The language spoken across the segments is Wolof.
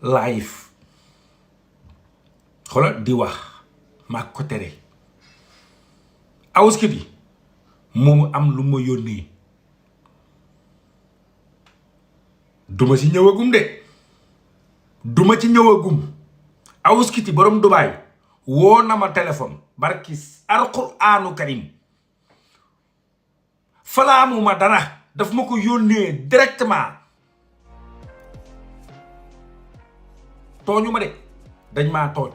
live xoolal di wax maa ko tere Awoush Kitty moom am lu ma yónnee duma ci ñëwagum de duma ci ñëwagum Awoush Kitty borom Dubaay woo na ma téléphone barki alquraanu karim falaamu ma dara daf ma ko yónnee directement tooñu ma de dañ maa tooñ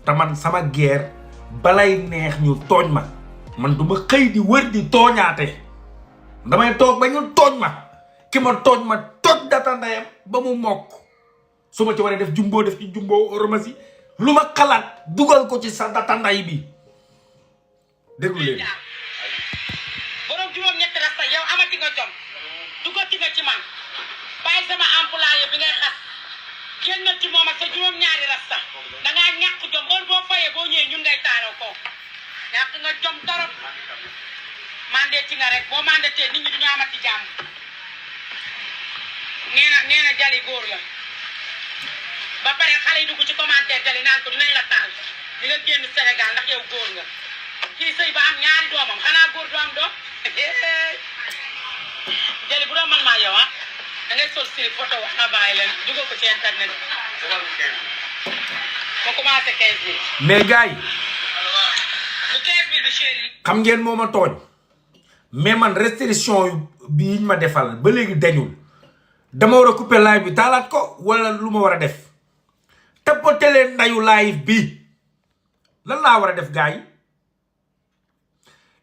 te man sama guerre balay neex ñu tooñ ma man du ma xëy di wër di tooñaate damay toog ba ñu tooñ ma ki ma tooñ ma toj data ndayam ba mu mokk su ma ci waree def jumbo def ci jumbo oromasi lu ma xalaat dugal ko ci sa data nday bi déglu leen borom juróom ñetti rasta yow amati nga jom dugati nga ci man bàyyi sama employé bi ngay xas génnal ci moom ak sa juróom ñaari rasta dangaa ñàkk jom heure boo fayee boo ñëwee ñun ngay taaroo ko ñàkk nga jom torop mandé ci nga rek boo mandatee nit ñi duñu amati jàmm nee na jali góor la ba pare xale yi dugg ci commentaire jali naan ko dinañ la taal di nga génn Sénégal ndax yow góor nga kii sëy ba am ñaari doomam xanaa góor du am doom jali bu doon man maa yow da ngay sol slip photo wax nga bàyyi leen dugal ko ci internet ko commencé 15 000 mais gars yi lu 15 000 de chéri xam ngeen moo ma tooñ mais man restriction bi yiñ ma defal ba léegi dañul dama war a couper live bi taalaat ko wala lu ma war a def tapote leen ndayu live bi lan laa war a def gars yi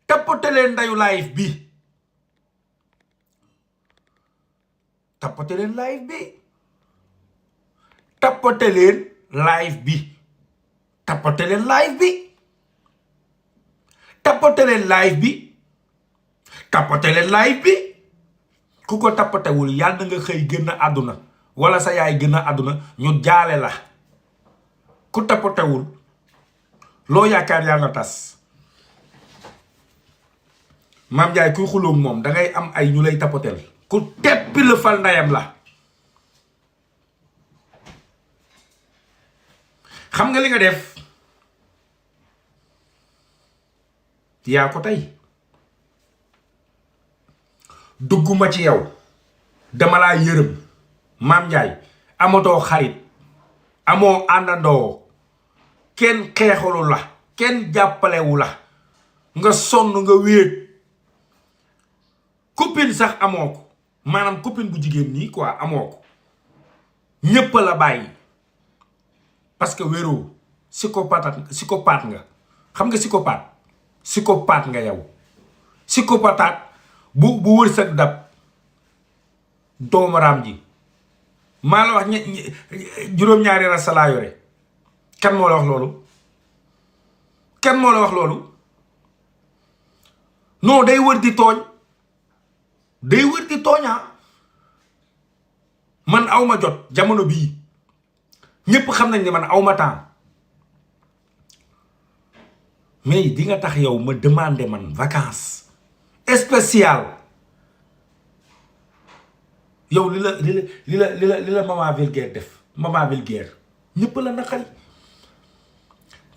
tapote leen ndayu live bi tapote leen live bi tapote leen live bi tapote leen live bi tapote leen live bi tapote leen live bi ku ko tapatewul yàlla na nga xëy gën a àdduna wala sa yaay gën a àdduna ñu jaale la ku tapatewul loo yaakaar yàlla na tas Mame Ndiaye kuy xuloog moom dangay am ay ñu lay tapotel ku teppi la fal ndayam la xam nga li nga def yaa ko tey dugguma ci yow dama laa yërëm Mame Ndiaye amatoo xarit amoo àndandoo kenn xeexalu la kenn jàppalewu la nga sonn nga wéet copine sax amoo ko maanaam copine bu jigéen nii quoi amoo ko ñépp la bàyyi parce que wéroo psychopathe nga xam nga psychopathe nga yow psychopathe bu wërsëg dab doomaraam ji maa la wax juróom-ñaari rasta laa yore kan moo la wax loolu kan moo la wax loolu non day wër di tooñ man awma jot jamono bii ñépp xam nañ ne man awma temps mais di nga tax yow ma demander man vacances spéciales yow li la maman vulgaire def maman vulgaire ñëpp la naqari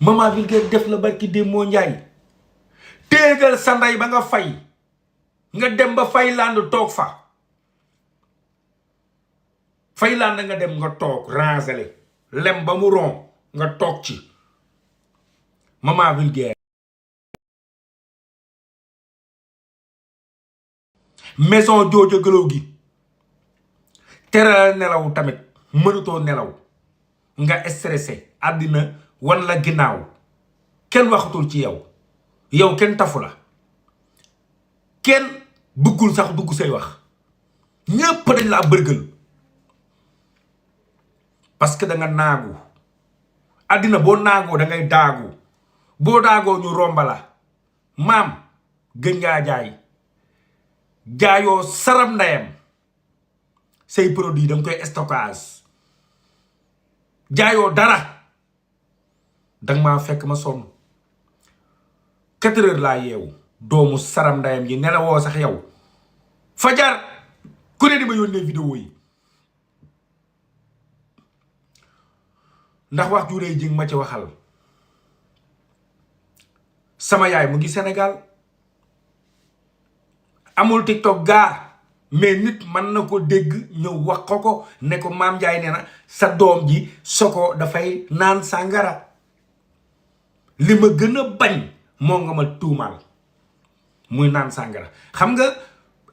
maman vulgaire def la barki Demba Ndiaye téegal sa ndey ba nga fay nga dem ba Fayland toog fa Fayland nga dem nga toog rangele lem ba mu ron nga toog ci maman vulgaire maison joojo gëloo gi teral nelaw tamit mënutoo nelaw nga stressé àddina wan la ginnaaw kenn waxatul ci yow kenn tafu la kenn bëggul sax dugg say wax ñépp dañ la bërgël parce que da nga naagu àddina boo naagoo da ngay daagu boo daagoo ñu romba la maam gën ngaa jaayoo saram ndayam say produit danga koy stockage jaayoo dara danga maa fekk ma sonn 4 heures laa yeewu doomu saram ndayam yi nelawoo sax yow fajar ku ne di ma yónnee vidéo yi ndax wax ju rëy ji ma ci waxal sama yaay mu ngi Sénégal amul TikTok gaa mais nit mën na ko dégg ñëw wax ko ne ko Mame Ndiaye nee na sa doom ji Soko dafay naan sàngara li ma gën a bañ moo nga ma tuumaal muy naan sàngara xam nga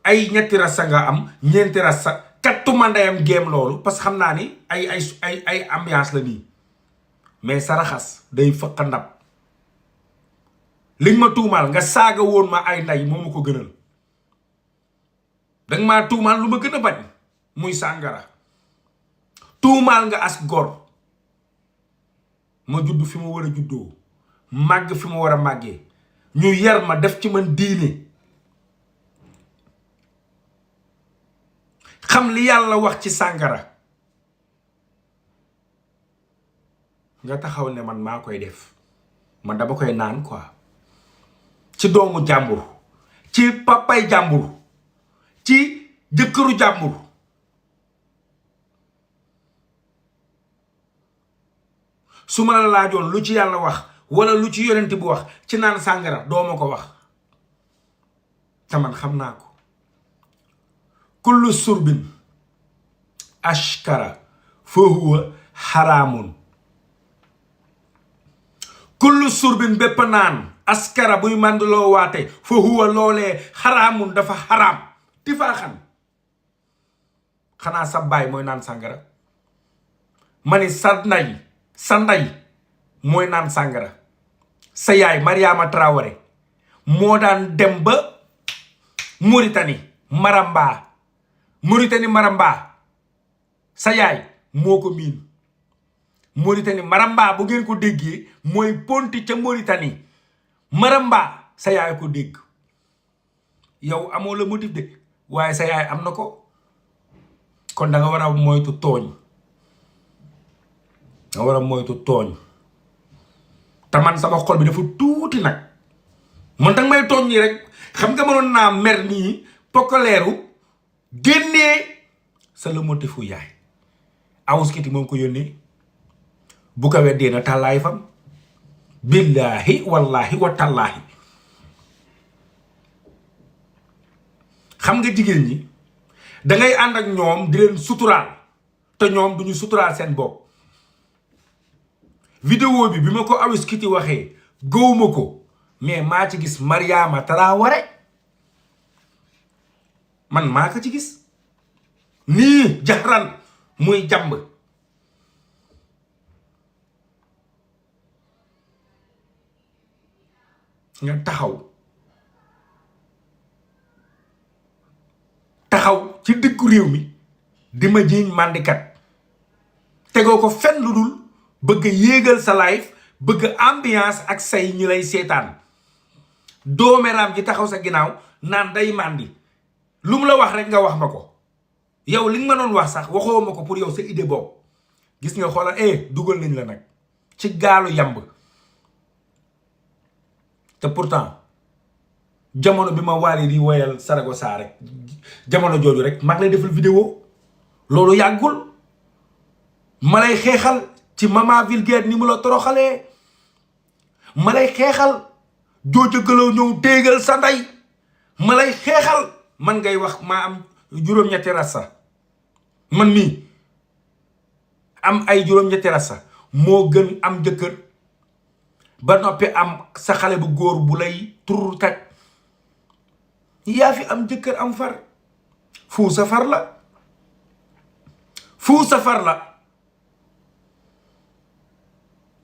ay ñetti rasa nga am ñeenti rasa kattuma ndeyam géem loolu parce que xam naa ni ay ambiance la nii mais saraxas day fëq ndab liñ ma tuumaal nga saaga woon ma ay ndey moo ma ko gënal danga maa tuumaal lu ma gën a bañ muy sàngara tuumaal nga as gor ma judd fi ma war a juddoo màgg fi ma war a màggee ñu yar ma def ci man diine xam li yàlla wax ci sàngara nga taxaw ne man maa koy def man dama koy naan quoi ci doomu jàmbur ci papay jàmbur ci jëkkëru jàmbur su ma la laajoon lu ci yàlla wax wala lu ci yonent bu wax ci naan sàngara dooma ko wax te man xam naa ko kullu surbin ashkara fa huwa xaraamun kullu surbin bépp naan askara buy mànduloo waate fa huwa loolee xaraamun dafa xaraam tifaaxan xanaa sa baay mooy naan sàngara ma ni sa ndey mooy naan sàngara sa yaay Mariama Traoré moo daan dem ba Mauritanie Maramba sa yaay moo ko miin Mauritanie Maramba bu ngeen ko déggee mooy ponti ca Mauritanie Maramba sa yaay ko dégg yow amoo la motif de waaye sa yaay am na ko kon da nga war a moytu tooñ nga war a moytu tooñ te man sama xol bi dafa tuuti nag man danga may tooñ nii rek xam nga mënoon naa mer nii pokoleeru génnee sa la motifu yaay awuskiti moom ko yónnee bu ko weddee na tàllaay fam billaahi wallaahi wa tallaahi xam nga jigéen ñi dangay ànd ak ñoom di leen suturaal te ñoom duñu suturaal seen bopp vidéo bi ma ko awuskiti waxee gëwuma ko mais maa ci gis Mariama Traoré man maa ko ci gis nii jaxran muy jàmb nga taxaw ci dëkku réew mi di ma jiiñ màndikat tegoo ko fenn lu dul bëgg yéegal sa life bëgg ambiance ak say ñi lay seetaan doomeram ji taxaw sa ginnaaw naan day màndi lu mu la wax rek nga wax ma ko yow li nga ma doon wax sax waxoo ma ko pour yow sa idée boobu gis nga xoolal dugal nañ la nag ci gaalu yamb te pourtant jamono bi ma waali di woyal Saragossa rek jamono jooju rek mag lay defal vidéo loolu yàggul ma lay xeexal ci Mama Vulgaire ni mu la toroxalee ma lay xeexal jooja gëlaw ñëw téegal sa ndey ma lay xeexal man ngay wax maa am juróom-ñetti rassa man mii am ay juróom-ñetti rassa moo gën am jëkkër ba noppi am sa xale bu góor bu lay tur taj yaa fi am jëkkër am far fu sa far la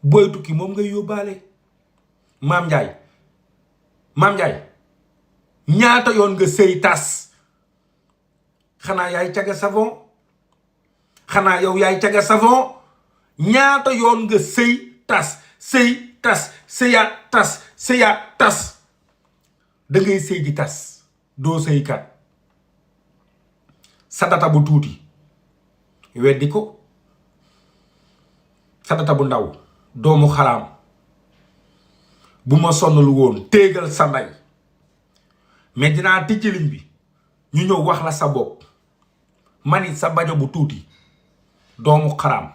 booy tukki moom ngay yóbbaale Mame Ndiaye ñaata yoon nga sëy tas xanaa yaay caga savon xanaa yow yaay caga savon ñaata yoon nga sëy tas sëyaat tas da ngay sëy di tas doo sëykat sa data bu tuuti weddi ko sa data bu ndaw doomu xaraam bu ma sonnalu woon téegal sa ndey mais dinaa tijji ligne bi ñu ñëw wax la sa bopp mani sa bajo bu tuuti doomu xaraam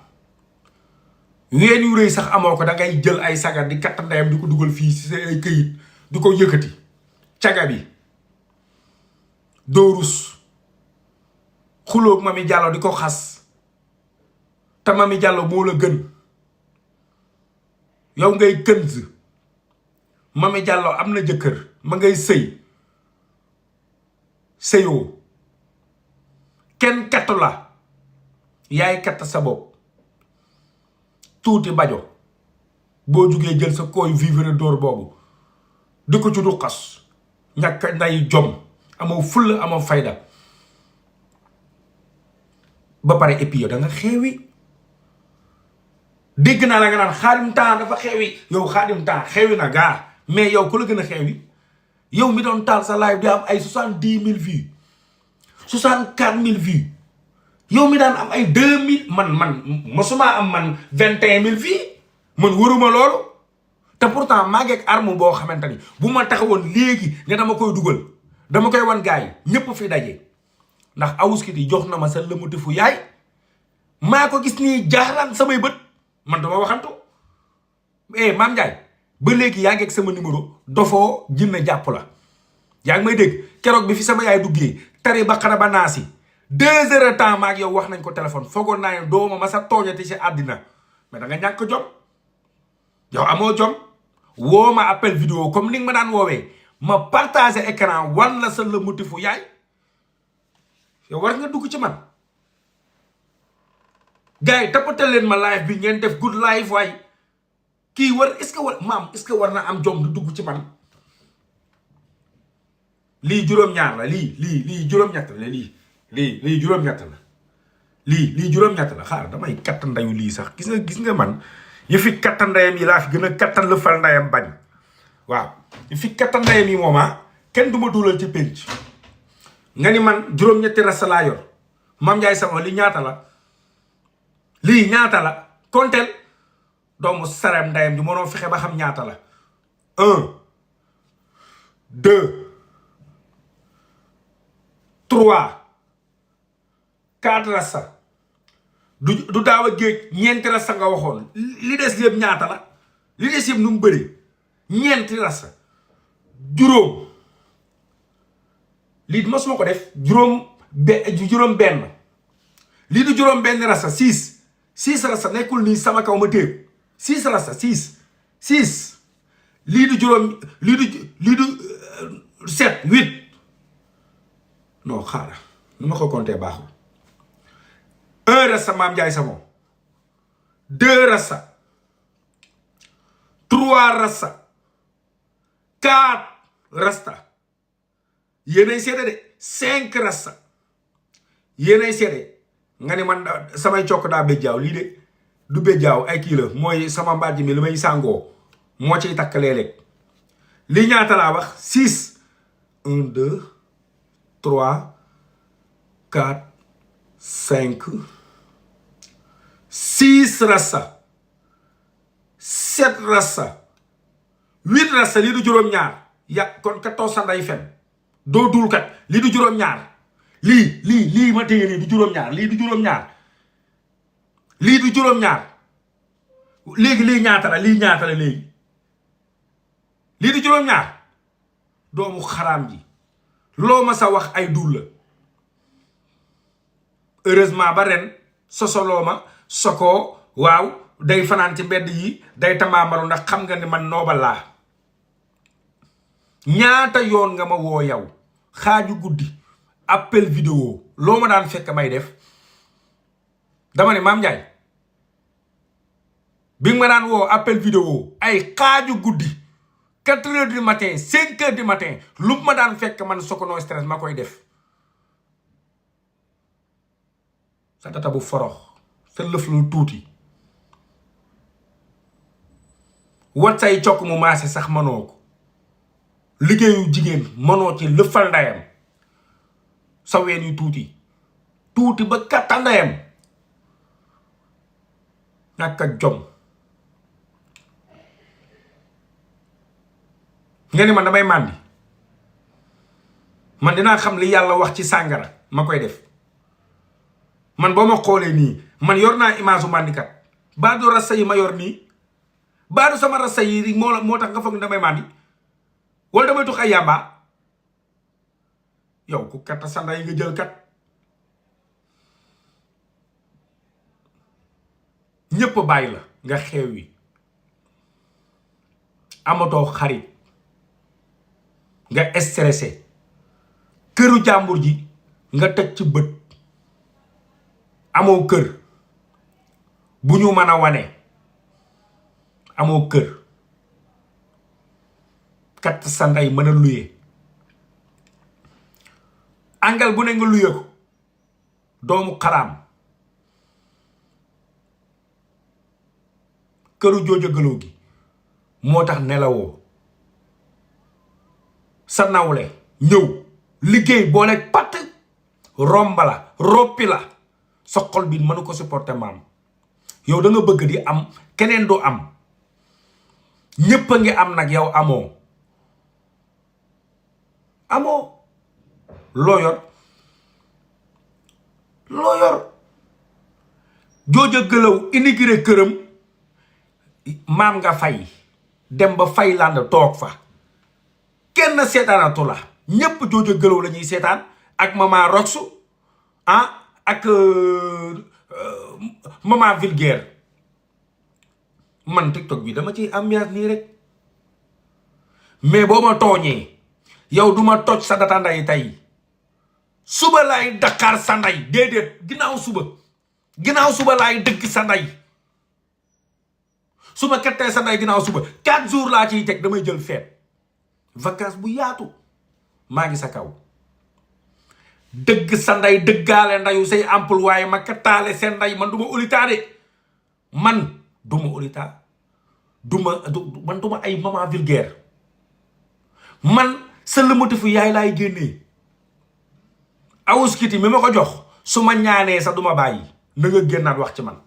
ween yu rëy sax amoo ko da ngay jël ay sagar di katt ndeyam di ko dugal fii si sa ay këyit di ko yëkkati caga bi doo rus xulóog Mami Jallow di ko xas te Mami Jallow moo la gën yow ngay kënz Mami Jallow am na jëkkër ma ngay sëyoo kenn kattu la yaay katt sa bopp tuuti bajo boo jugee jël sa kooy vivre d'or boobu di ko ci du xas ñàkk nday jom amoo fulla amoo fayda ba pare et puis yow da nga xeewi dégg naa la nga naan Khadim Temps dafa xeewi yow Khadim Temps xeewi na gaa mais yow ku la gën a xeewi yow mi doon taal sa live di am ay 70 000 vues 64 000 vues yow mi daan am ay 2000 man mosuma am man 21 000 vues man waruma loolu te pourtant maa ngi ak arme boo xamante ni bu ma taxawoon léegi ne dama koy dugal dama koy wan gars yi ñépp fi daje ndax Awouskity yi jox na ma sa lëmati fu yaay maa ko gis nii jaaxlaan samay bët man dama waxantu Mame Ndiaye ba léegi yaa ngi ak sama numéro dofoo jinne jàpp la yaa ngi may dégg keroog bi fi sama yaay duggee tari ba xara ba naasi 2 heures de temps maag yow wax nañ ko téléphone foogoon naa ne dooma ma sa tooñati si àddina mais da nga ñàkk jom yow amoo jom woo ma appel vidéo comme ni nga ma daan woowee ma partagé écran wan la sa la motifu yaay yow war nga dugg ci man gars yi tapatal leen ma live bi ngeen def good live waay kii war est-ce que war maam est-ce que war na am jom du dugg ci man lii juróom-ñaar la lii juróom-ñett la lii juróom-ñett la lii juróom-ñett la xaar damay katt ndayu lii sax gis nga man yi fi katt ndayam yi laa fi gën a kattan lu fal ndayam bañ waaw yi fi katt ndayam yi moom kenn du ma duulal ci pénc nga ni man juróom-ñetti rasta laa yor Mame Ndiaye Savon li ñaata la lii ñaata la konteel doomu sarem ndayam ji mënoo fexe ba xam ñaata la 1 2 3 4 rasta du daaw a géej ñeenti rasta nga waxoon li des yëpp ñaata la li des yëpp nu mu bëri ñeenti rasta juróom lii mosuma ko def juróom benn lii du juróom benn rasta 6 rasta nekkul nii sama kaw ma téeg 6 rasta 6 lii du juróom lii du 7 8 non xaaral nu ma ko compté baaxul 1 rasta Mame Ndiaye Savon 2 rasta 3 rasta 4 rasta yéenay seede de 5 rasta yéenay seede nga ne man samay cokk daa béjjaaw lii de du béjjaaw ay kii la mooy sama mbàjj mi li may sàngoo moo ciy takk léeg-léeg lii ñaata laa wax 6 1 2 3 4 5 6 rasta 7 rasta 8 rasta lii du juróom-ñaar ya kon 14 nday fen doo dul kat lii du juróom-ñaar lii ma téye nii du juróom-ñaar lii du juróom-ñaar lii du juróom-ñaar léegi lii ñaata la léegi lii du juróom-ñaar doomu xaraam ji loo ma sa wax ay dul la heureusement ba ren sosoloo ma sokoo waaw day fanaan ci mbedd yi day tamaamaru ndax xam nga ni man nooba laa ñaata yoon nga ma woo yow xaaju guddi appel vidéo loo ma daan fekk may def dama ne Mame Ndiaye bi nga ma daan woo appel vidéo ay xaaju guddi 4 heures du matin 5 heures du matin lu ma daan fekk man Sokono stress ma koy def sa data bu forox sa lëf lu tuuti wat say cokk mu maase sax manoo ko liggéeyu jigéen manoo ci lëfal ndayam sa ween yu tuuti ba katta ndayam ñàkk ak jom nga ni man damay màndi man dinaa xam li yàlla wax ci sàngara ma koy def man boo ma xoolee nii man yor naa image u màndikat baadu rasta yi ma yor nii baadu sama rasta yi moo tax nga foog ne damay màndi wala damay tux ay yàmba yow ku katta sa ndey nga jël kat ñépp bàyyi la nga xeew wi amatoo xarit nga stressé këru jàmbur ji nga teg ci bët amoo kër bu ñu mën a wane amoo kër kat sa ndey mën a luye angal bu ne nga luye ko doomu xaraam këru jooja gëloo gi moo tax nelawoo sa nawle ñëw liggéey boole patt romba la roppi la sa xol bi mënu ko supporter maam yow da nga bëgg di am keneen du am ñépp a ngi am nag yow amoo loo yor jooja gëlaw immigré këram maam nga fay dem ba fay land toog fa kenn seetaanatu la ñépp jooja gëlaw la ñuy seetaan ak mama roxu ak mama vulgaire man TikTok bi dama ciy ambiance nii rek mais boo ma tooñee yow duma toj sa data nday tey suba laay Dakar sa nday déedéet ginnaaw suba laay dëgg sa nday su ma kettee sa nday ginnaaw suba 4 jours laa ciy teg damay jël feet vacances bu yaatu maa ngi sa kaw dëgg sa nday dëggaale ndayu say employé ma kettaale seen nday man du ma olita de man du ma olita man du ma ay maman vulgaire man sa lëmatifu yaay laay génnee awuskiti mi ma ko jox su ma ñaanee sax du ma bàyyi na nga génnaat wax ci man